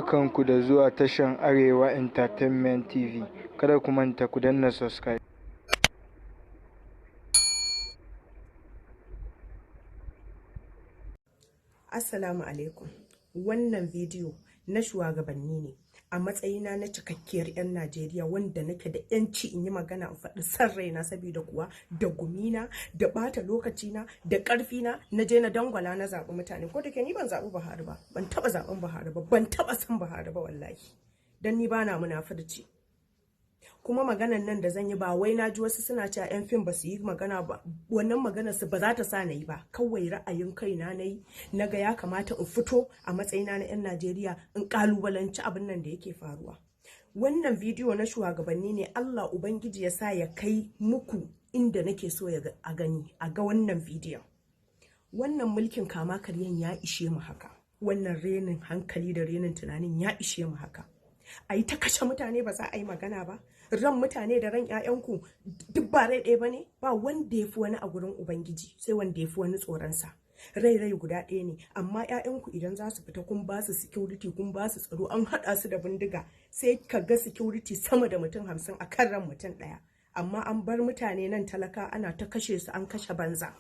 Barkanku da zuwa tashan Arewa Entertainment TV. Kada ku manta ku danna subscribe. Assalamu alaikum. Wannan bidiyo na shugabanni ne. A matsayina na cikakkiyar 'yan Najeriya wanda nake da 'yanci in yi magana, in faɗi san raina, saboda kuwa da gumina da ɓata lokacina da ƙarfina na je na dangwala na zaɓi mutane. Ko da ke ni ban zaɓi Buhari ba, ban taɓa zaɓen Buhari ba, ban taɓa son Buhari ba wallahi. Dan ni bana munafurci. Kuma maganan nan da zan yi, ba wai na ji wasu suna cewa 'yan fim ba su yi magana ba, wannan maganar su ba za ta sa na yi ba. Kawai ra'ayin kaina na yi, na ga ya kamata in fito a matsayina na 'yan Najeriya in kalubalanci abin nan da yake faruwa. Wannan bidiyo na shugabanni ne. Allah Ubangiji ya sa ya kai muku inda nake so ya a gani, a ga wannan bidiyon. Wannan mulkin kama karyan ya ishe mu haka. Wannan renin hankali da renin tunanin ya ishe mu haka. A yi ta kashe mutane, ba za a yi magana ba. Ran mutane da ran 'ya'yanku duk ba rai ɗaya ba ne. Ba wanda ya fi wani a gurin Ubangiji sai wanda ya fi wani tsoronsa. Rai rai guda ɗaya ne. Amma 'ya'yanku idan za su fita, kun ba su security, kun ba su tsaro, an haɗa su da bindiga, sai ka ga security sama da mutum 50 a kan ran mutum ɗaya. Amma an bar mutane nan talaka ana ta kashe su, an kashe banza.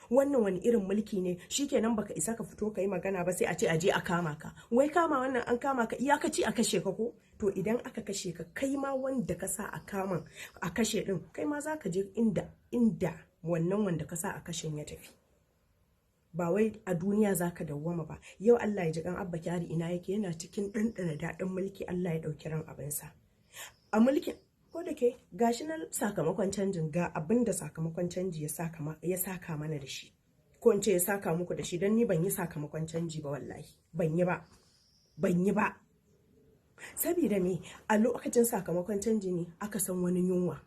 Wannan wani irin mulki ne? Shikenan, baka isa ka fito ka yi magana ba, sai a ce a je a kama ka. Wai kama wannan, an kama ka, iyakaci a kashe ka ko? To idan aka kashe ka, kai ma wanda ka sa a kama a kashe din, kai ma za ka je inda wannan wanda ka sa a kashen ya tafi. Ba wai a duniya za ka dawwama ba. Yau Allah ya ji kan Abba Kyari, ina yake? Yana cikin ɗanɗana daɗin mulki, Allah ya ɗauki ran abinsa. A mulkin ko da ke gashi nan sakamakon canjin, ga abin da sakamakon canji ya saka mana da shi, ko in ce ya saka muku da shi, don ni ban yi sakamakon canji ba wallahi, ban yi ba, ban yi ba. Sabida me? A lokacin sakamakon canji ne aka san wani yunwa,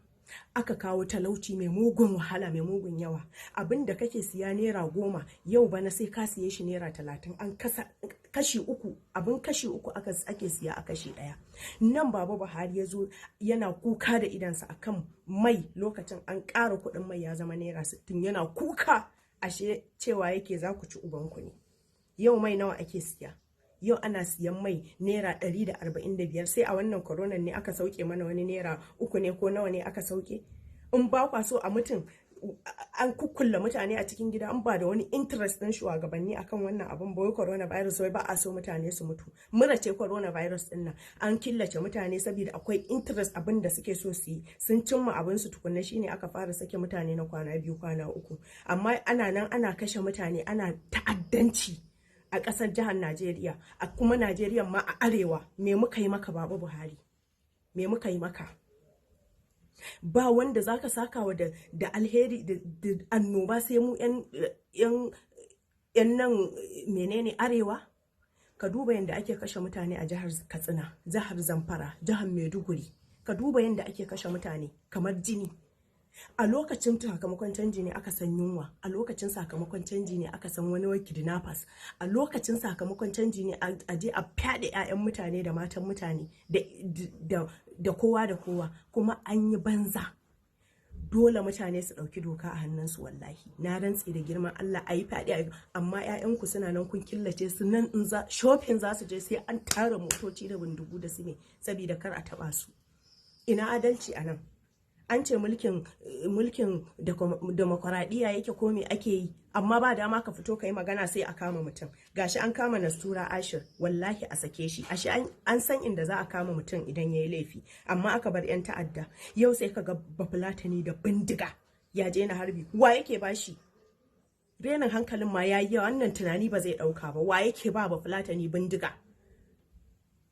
aka kawo talauci mai mugun wahala, mai mugun yawa. Abin da kake siya naira 10 yau, bana sai ka siye shi naira 30. An kasa kashi uku, abin kashi uku aka ake siya a kashi ɗaya. Nan Baba Buhari ya zo yana kuka da idansa akan mai, lokacin an ƙara kuɗin mai ya zama naira 60, yana kuka, ashe cewa yake za ku ci ubanku ne. Yau mai nawa ake siya? Yau ana siyan mai naira 145. Sai a wannan koronan ne aka sauke mana wani naira 3 ne ko nawa ne aka sauke. In ba kwa so a mutum, an kukkulla mutane a cikin gida, an ba da wani interest din shugabanni akan wannan abun ba, wai coronavirus, wai ba a so mutane su mutu. Mura ce coronavirus din nan, an killace mutane saboda akwai interest, abin da suke so su yi, sun cimma abin su tukunna, shine aka fara sake mutane na kwana 2, kwana 3. Amma ana nan ana kashe mutane, ana ta'addanci a ƙasar jihar Najeriya, a kuma Najeriya ma a arewa. Me muka yi maka, Baba Buhari? Me muka yi maka? Ba wanda zaka saka wa da alheri da annoba sai mu yan nan menene arewa. Ka duba yadda ake kashe mutane a jihar Katsina, jihar Zamfara, jihar Maiduguri. Ka duba yadda ake kashe mutane kamar jini. A lokacin sakamakon canji ne aka san yunwa. A lokacin sakamakon canji ne aka san wani wai kidnappers. A lokacin sakamakon canji ne a je a fyaɗe 'ya'yan mutane da matan mutane da kowa da kowa, kuma an yi banza. Dole mutane su ɗauki doka a hannunsu wallahi. Na rantse da girman Allah, a yi fyaɗe, amma 'ya'yanku suna nan kun killace su. Nan in za shopping za su je, sai an tara motoci da bindigu da su ne saboda kar a taɓa su. Ina adalci a nan? An ce mulkin demokuraɗiyya yake ko me ake yi, amma ba dama ka fito ka yi magana sai a kama mutum. Gashi an kama Nastura Ashir, wallahi a sake shi. Ashe an san inda za a kama mutum idan ya yi laifi, amma aka bar 'yan ta'adda. Yau sai ka ga Bafulatani da bindiga ya je na harbi. Wa yake bashi? Renin hankalin ma ya yi yawa, wannan tunani ba zai ɗauka ba. Wa yake ba Bafulatani bindiga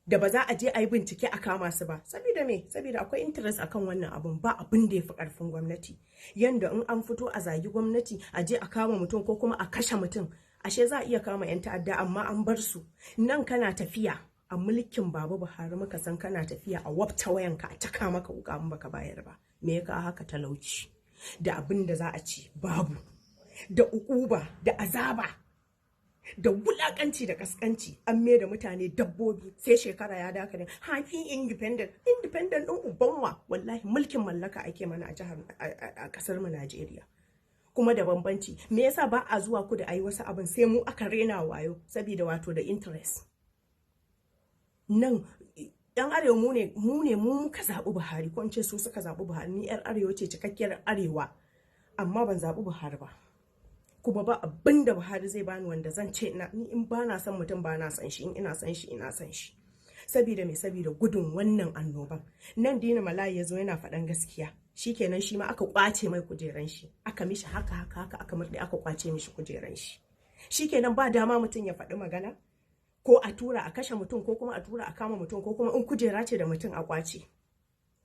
da ba za a je a yi bincike a kama su ba? Saboda me? Saboda akwai interest akan wannan abun. Ba abin da ya fi karfin gwamnati. Yanda in an fito a zagi gwamnati, a je a kama mutum ko kuma a kashe mutum, ashe za a iya kama yan ta'adda, amma an bar su. Nan kana tafiya, a mulkin Baba Buhari muka san kana tafiya a wabta wayanka, a caka maka wuka in baka bayar ba. Me ya kawo haka? Talauci da abin da za a ci babu, da ukuba da azaba da wulakanci da kaskanci. An da mutane dabbobi. Sai shekara ya daka ne happy independent. Independent din ubanwa? Wallahi mulkin mallaka ake mana a jihar, a kasar mu Najeriya. Kuma da bambanci. Me yasa ba a zuwa ku da ayi wasu abin, sai mu aka rena wayo? Saboda wato da interest. Nan yan Arewa, mu ne, mu ne, mu muka zaɓi Buhari, ko in ce su suka zaɓi Buhari. Ni yar Arewa ce, cikakkiyar Arewa, amma ban zaɓi Buhari ba, kuma ba abin da Buhari zai bani wanda zan ce ina ni. In ba na son mutum, ba na son shi. In ina son shi, ina son shi. Sabida me? Sabida gudun wannan annoban nan. Dino Melaye ya zo yana faɗan gaskiya, shikenan, shi ma aka kwace mai kujeran shi. Aka mishi haka haka haka, aka murɗe, aka kwace mishi kujeran shi. Shikenan, ba dama mutum ya faɗi magana, ko a tura a kashe mutum, ko kuma a tura a kama mutum, ko kuma in kujera ce da mutum a kwace.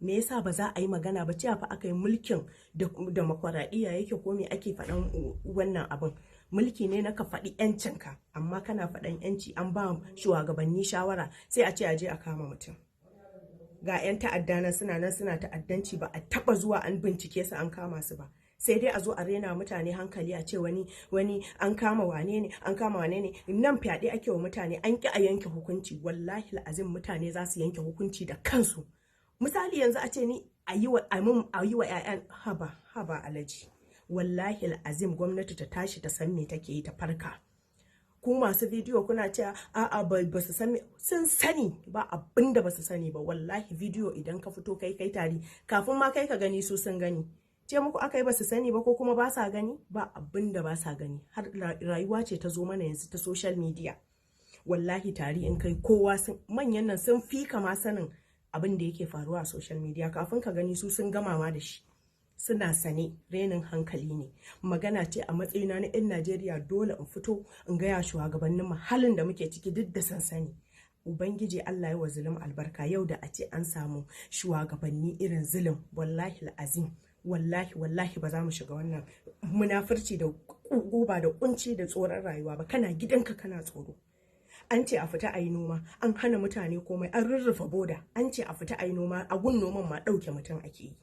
Me yasa ba za a yi magana ba? Cewa fa aka yi mulkin demokuraɗiyya yake, ko me ake faɗan? Wannan abin mulki ne na ka faɗi yancinka, amma kana faɗan yanci, an ba shugabanni shawara, sai a ce a je a kama mutum. Ga 'yan ta'adda nan suna nan suna ta'addanci, ba a taɓa zuwa an bincike su an kama su ba. Sai dai a zo a rena mutane hankali, a ce wani an kama wane ne, an kama wane ne. Nan fyaɗe ake wa mutane, an ƙi a yanke hukunci. Wallahi azim, mutane za su yanke hukunci da kansu. Misali yanzu a ce ni a yi wa 'ya'yan, haba haba alaji. Wallahi azim, gwamnati ta tashi ta san me take yi, ta farka. Ku masu bidiyo kuna cewa a'a, ba su san, sun sani, ba abin da ba su sani ba. Wallahi bidiyo idan ka fito kai tari, kafin ma kai ka gani, su sun gani. Ce muku aka yi ba su sani ba, ko kuma ba sa gani? Ba abin da ba sa gani. Har rayuwa ce ta zo mana yanzu ta social media. Wallahi tari in kai, kowa sun, manyan nan sun fi kama sanin abin da yake faruwa a social media. Kafin ka gani, su sun gama ma da shi, suna sane. Renin hankali ne. Magana ce a matsayina na 'yan Najeriya, dole in fito in gaya shugabannin mu halin da muke ciki, duk da sansani. Ubangiji Allah ya wa Zulum albarka. Yau da a ce an samu shugabanni irin Zulum, wallahi azim, wallahi wallahi ba za mu shiga wannan munafurci da guba da kunci da tsoron rayuwa ba. Kana gidanka kana tsoro. An ce a fita a yi noma, an hana mutane komai, an rurrufe boda. An ce a fita a yi noma, a gun noman ma ɗauke mutum ake yi.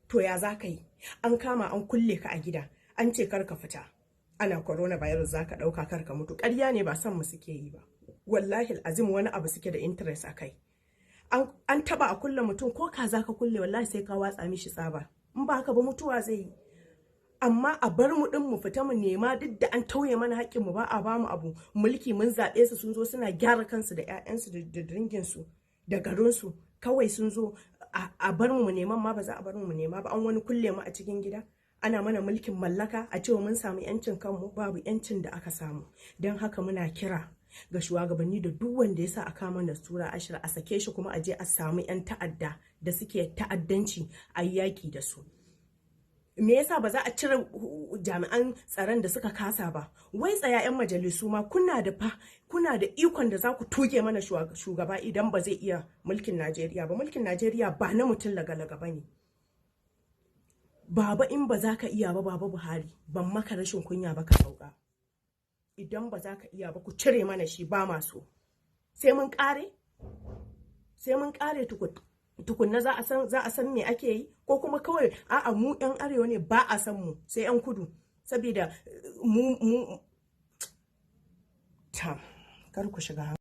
To ya za ka yi? An kama an kulle ka a gida, an ce kar ka fita, ana coronavirus za ka ɗauka, kar ka mutu. Ƙarya ne, ba son mu suke yi ba. Wallahi azim, wani abu suke da interest a kai. An taba a kulle mutum, ko ka za ka kulle, wallahi sai ka watsa mishi tsaba. In ba haka ba, mutuwa zai yi. Amma a bar mu din mu fita mu nema, duk da an tauye mana haƙƙin mu, ba a ba mu abu. Mulki mun zaɓe su, sun zo suna gyara kansu da 'ya'yansu da danginsu da garinsu. Kawai sun zo a bar mu neman ma, ba za a bar mu nema ba. An wani kulle mu a cikin gida, ana mana mulkin mallaka, a cewa mun samu yancin kanmu. Babu yancin da aka samu. Don haka muna kira ga shugabanni da duk wanda ya sa a kama Nastura Ashir, a sake shi, kuma a je a samu 'yan ta'adda da suke ta'addanci, a yi yaƙi da su. Me yasa ba za a cire jami'an tsaron da suka kasa ba? Wai tsaya, 'yan majalisu ma, kuna da fa, kuna da ikon da za ku tuge mana shugaba idan ba zai iya mulkin Najeriya ba. Mulkin Najeriya ba na mutum lagalaga ba ne. Baba, in ba za ka iya ba, Baba Buhari, ban maka rashin kunya ba, ka sauka. Idan ba za ka iya ba, ku cire mana shi, ba maso. Sai mun kare, sai mun kare tukunna za a san me ake yi. Ko kuma kawai a'a, mu yan Arewa ne ba a san mu, sai yan Kudu, saboda mu ta kar ku shiga.